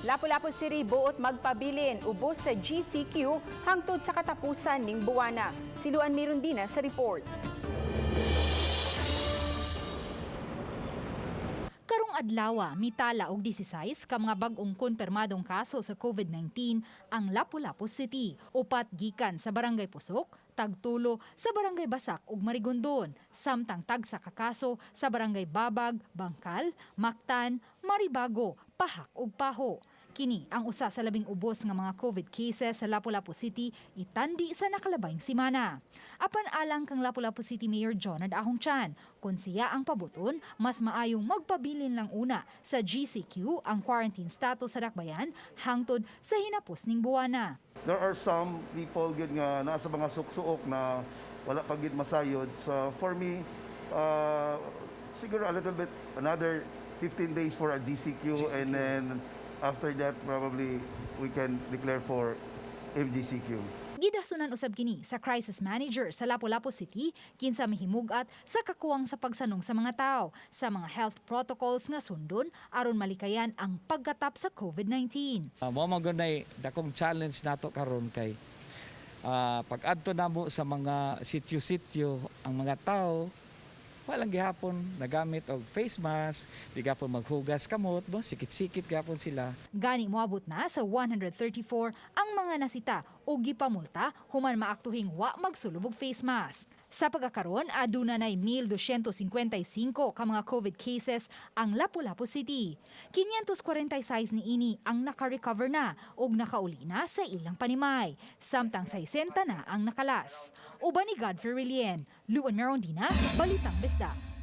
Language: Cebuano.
Lapu-Lapu City buot magpabilin ubos sa GCQ hangtod sa katapusan ning buwana. Si Luan Mirundina sa report. Karong adlawa, mitala og 16 ka mga bag-ong konfirmadong kaso sa COVID-19 ang Lapu-Lapu City. 4 gikan sa Barangay Pusok, 3 sa Barangay Basak ug Marigondon, samtang tagsa ka kaso sa Barangay Babag, Bangkal, Mactan, Maribago, Pahak ug Paho. Kini ang usa sa labing ubos nga mga COVID cases sa Lapu-Lapu City itandi sa nakalabayng simana. Apan alang kang Lapu-Lapu City Mayor Jonard Ahong Chan, kung siya ang pabuton, mas maayong magpabilin lang una sa GCQ ang quarantine status sa Dakbayan hangtod sa hinapos ning buwana. There are some people gyud nga nasa mga suksuok na wala pa gyud masayod. So for me, siguro a little bit another 15 days for a GCQ, and then after that probably we can declare for MGCQ. Gidasunan usab kini sa crisis manager sa Lapu-Lapu City kinsa mihimugat sa kakuwang sa pagsanong sa mga tao sa mga health protocols nga sundon aron malikayan ang pagkatap sa COVID-19. Mao man gud nay dakong challenge nato karon kay pag-adto namo sa mga sityo-sityo, ang mga tao walang gihapon nagamit og face mask, di gihapon maghugas kamot, no? Sikit-sikit gihapon sila. Gani moabot na sa 134 ang mga nasita o gipamulta human maaktuhing wa magsulob og face mask. Sa pagkakaron, aduna nay 1,255 ka mga COVID cases ang Lapu-Lapu City. 546 niini ang naka-recover na ug nakauli na sa ilang panimay. Samtang 60 na ang nakalas. Uban ni Godfrey Relien, Luan Merondina, Balitang Bisdak.